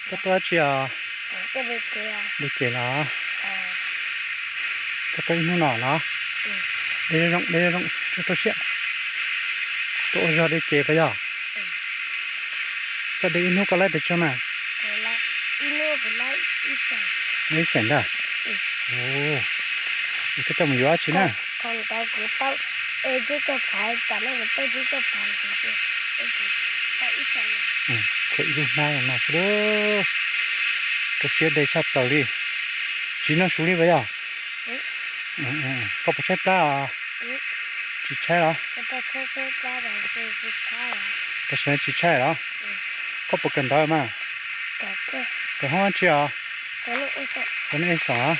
Koj tuaj dab tsi os? De ces los? Koj tuaj ib hnub no los? De zoo, de zoo, tuaj siab. Tuaj ua zog de ces puas yog? Koj de ib hnub koj laib pes tsawg mas? Laib ib xeem ntag. Es koj coj mus yuav dab tsi na? Khuam ib lub hnab no xwb. Koj siab de tshaj plaws li. Tsis noj su li puas yog? Koj puas tshaib plab os? Tsis tshaib los? Tam sim no tsis tshaib los? Koj puas kawm ntawv mas? Kawm hoob dab tsi os? Kawm nej xom os?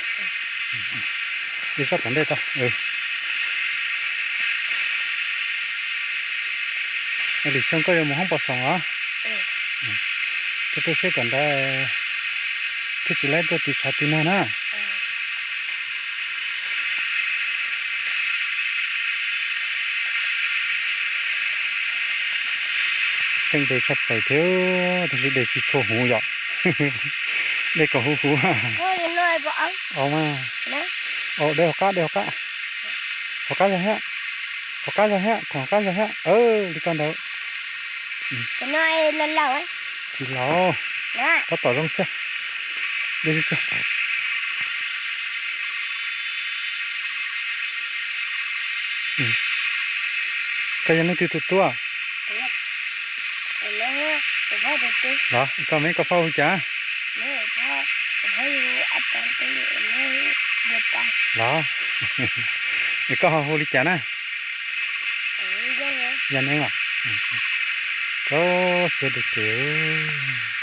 De zoj tom ntej tau. Lim Xyooj, koj yuav mus hoob pos xoom os? Koj tuaj siab kawm ntawv thiaj tsis laib tuaj tiv tshav tiv nag na. Keej de tshaj plaws thiab, tab sis de tsis tshua huv yom. De kom huv huv. Au mas. Au, de hauv qab, de hauv qab. Hauv qab zog thiab. Hauv qab zog thiab, thaum hauv qab zog thiab. Li koj ntawd. Tsis laus. Tab tom zoo xwb. Koj yog leej twg tus tub? Los, koj me koj phauj hu cas? Los, es koj ho hu li cas na? Yog neeb os. Koj siab de ces.